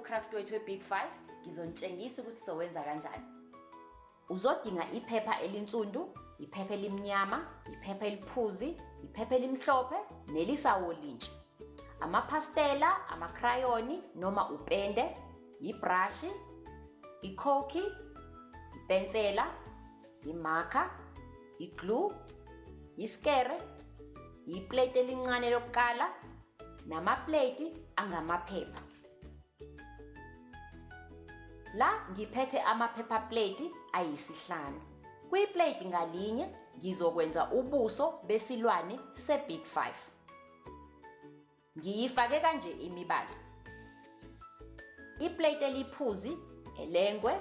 Ucraft wethu we-Big 5 ngizonitshengisa ukuthi sizowenza kanjani. Uzodinga iphepha elinsundu, iphepha elimnyama, iphepha eliphuzi, iphepha elimhlophe nelisawolintshi. Amaphastela, amakhrayoni noma upende, ibrashi, ikhokhi, ipensela, imakha, iglue, isikere, iplate elincane lokukala namaplate angamaphepha. La ngiphethe amaphepha plate ayisihlanu. Kwiplate ngalinye ngizokwenza ubuso besilwane se-Big Five. Ngiyifake kanje imibala. Iplate eliphuzi, elengwe,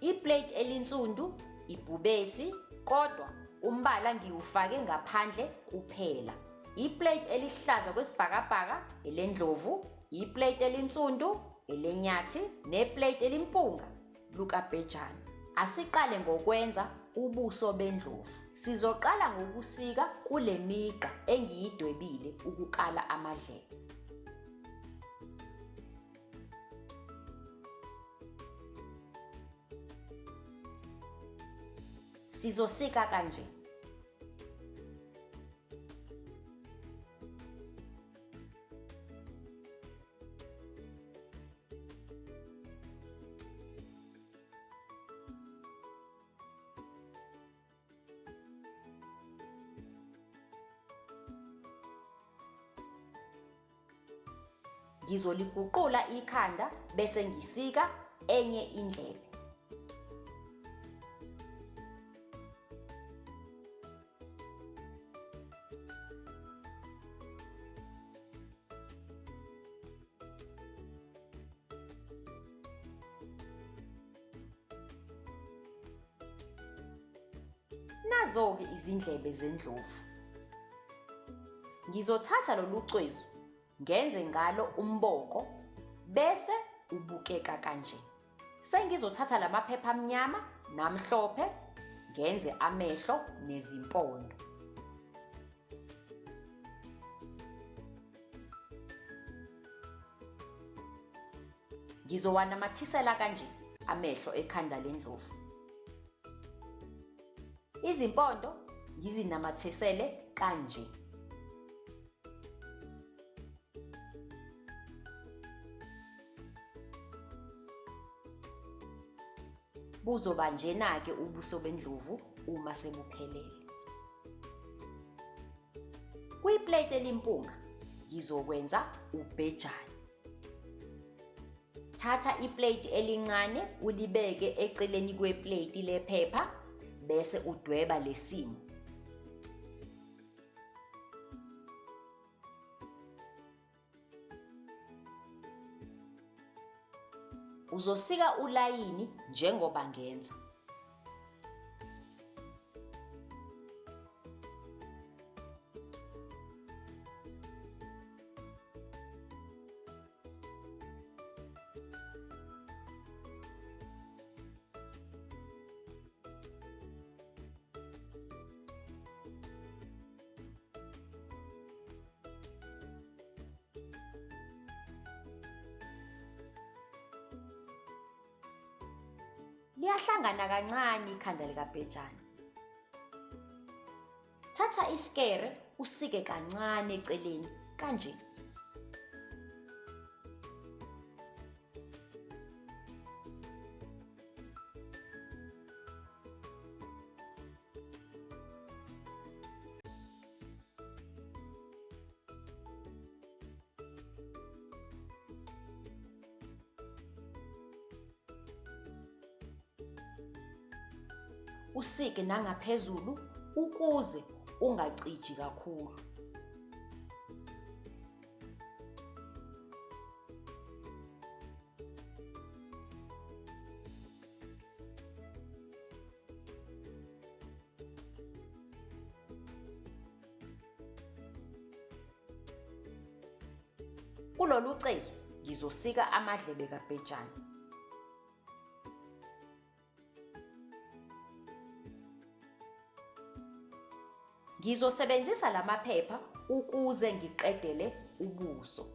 iplate elinsundu, ibhubesi, kodwa umbala ngiwufake ngaphandle kuphela. Iplate elihlaza kwesibhakabhaka, elendlovu, iplate elinsundu, elenyathi neplate elimpunga lukabhejane. Asiqale ngokwenza ubuso bendlovu. Sizoqala ngokusika kule migqa engiyidwebile ukukala amadlebe. Sizosika kanje. Ngizoliguqula ikhanda bese ngisika enye indlebe. Nazo-ke izindlebe zendlovu. Ngizothatha lolu cwezu ngenze ngalo umboko bese ubukeka kanje. Sengizothatha lamaphepha amnyama namhlophe ngenze amehlo nezimpondo. Ngizowanamathisela kanje amehlo ekhanda lendlovu. Izimpondo ngizinamathisele kanje. Buzoba njena-ke ubuso bendlovu uma sebuphelele. Kwiplate elimpunga ngizokwenza ubhejane. Thatha iplate elincane ulibeke eceleni kweplate lephepha bese udweba lesimo. Uzosika ulayini njengoba ngenza. Liyahlangana kancane ikhanda likabhejane. Thatha isikere usike kancane eceleni kanje. Usike nangaphezulu ukuze ungaciji kakhulu. Kulolu cezu ngizosika amadlebe kabhejane. Ngizosebenzisa lamaphepha ukuze ngiqedele ubuso.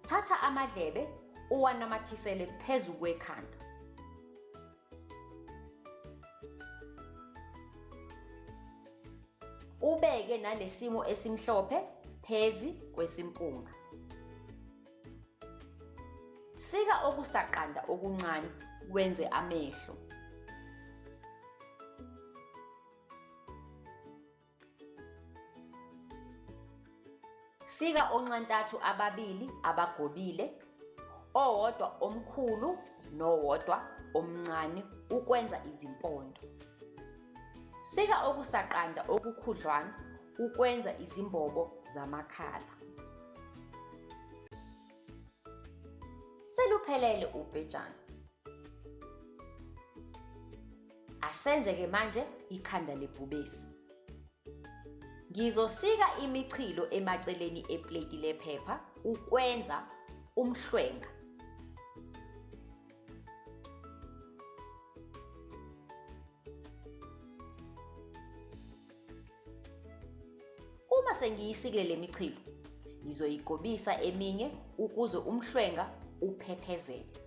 Thatha amadlebe uwanamathisele phezu kwekhanda. Ubeke nalesimo esimhlophe phezi kwesimpunga. Sika okusaqanda okuncane wenze amehlo. Sika onxantathu ababili abagobile, owodwa omkhulu nowodwa omncane ukwenza izimpondo. Sika okusaqanda okukhudlwana ukwenza izimbobo zamakhala. Seluphelele ubhejane. Asenze-ke manje ikhanda lebhubesi. Ngizosika imichilo emaceleni epleti lephepha ukwenza umhlwenga. Uma sengiyisikile le michilo, ngizoyigobisa eminye ukuze umhlwenga uphephezele.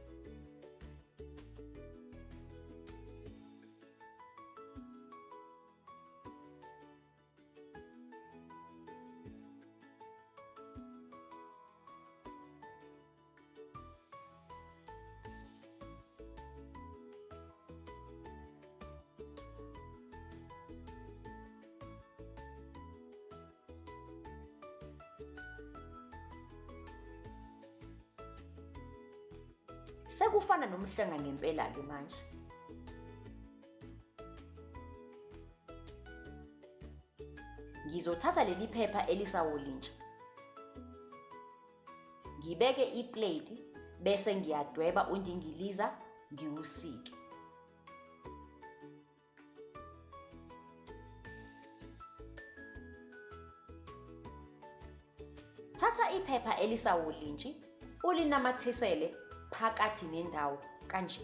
Sekufana nomhlenga ngempela-ke manje. Ngizothatha leli phepha elisawolintshi. Ngibeke iplate bese ngiyadweba undingiliza ngiwusike. Thatha iphepha elisawolintshi ulinamathisele phakathi nendawo kanje.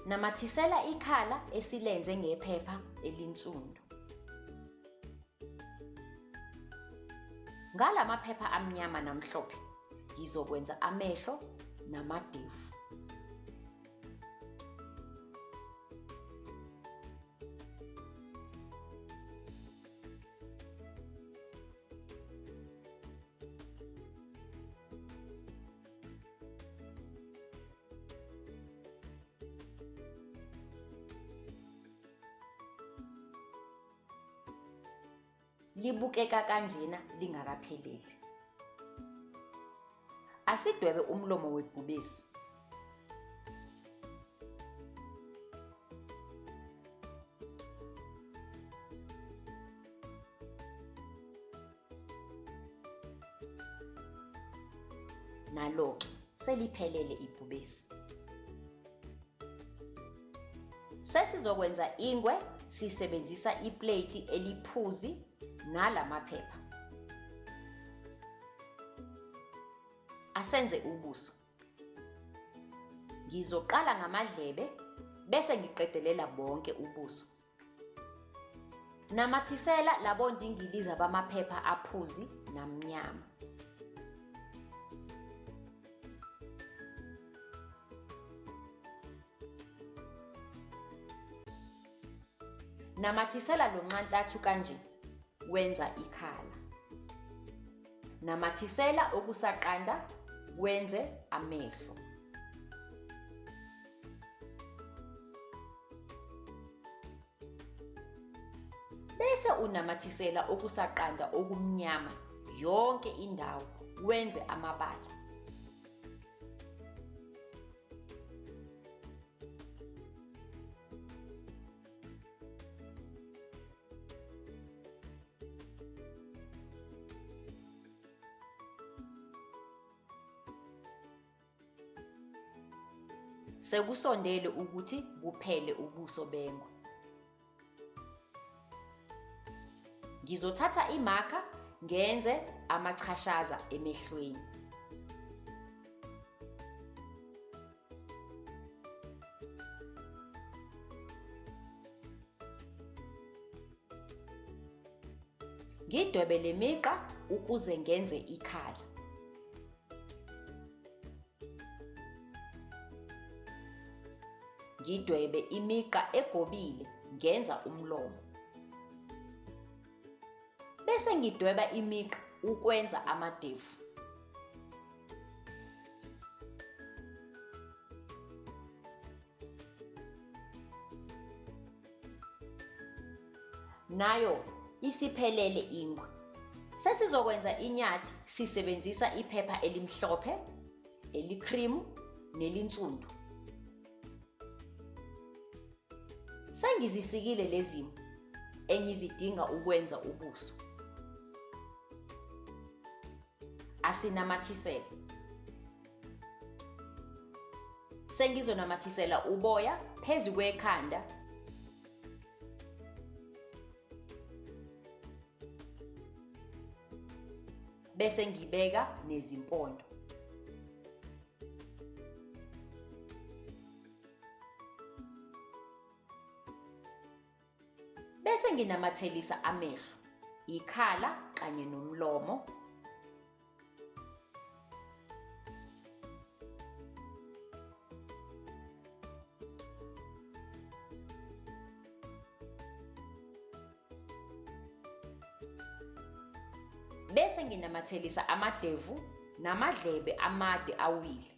Namathisela ikhala esilenze ngephepha elinsundu. Ngala maphepha amnyama namhlophe ngizokwenza amehlo namadevu. Libukeka kanjena lingakapheleli. Asidwebe umlomo webhubesi. Nalo-ke seliphelele ibhubesi. Sesizokwenza ingwe sisebenzisa iplate eliphuzi nalamaphepha. Asenze ubuso. Ngizoqala ngamadlebe bese ngiqedelela bonke ubuso. Namathisela labo ndingiliza bamaphepha aphuzi namnyama. Namathisela lo nxantathu kanje wenza ikhala. Namathisela okusaqanda wenze amehlo. Bese unamathisela okusaqanda okumnyama yonke indawo wenze amabala. Sekusondele ukuthi buphele ubuso bengwe. Ngizothatha imakha ngenze amachashaza emehlweni. Ngidwebe le migqa ukuze ngenze ikhala. Ngidwebe imigqa egobile ngenza umlomo. Bese ngidweba imigqa ukwenza amadevu. Nayo isiphelele ingwe. Sesizokwenza inyathi sisebenzisa iphepha elimhlophe, elikhrimu nelinsundu. Sengizisikile lezimo engizidinga ukwenza ubuso. Asinamathisele. Sengizonamathisela uboya phezu kwekhanda bese ngibeka nezimpondo. Bese nginamathelisa amehlo, ikhala kanye nomlomo. Bese nginamathelisa amadevu namadlebe amade awile.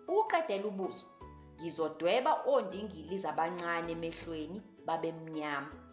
Ukuqedela ubuso, ngizodweba ondingilizi abancane emehlweni babe mnyama.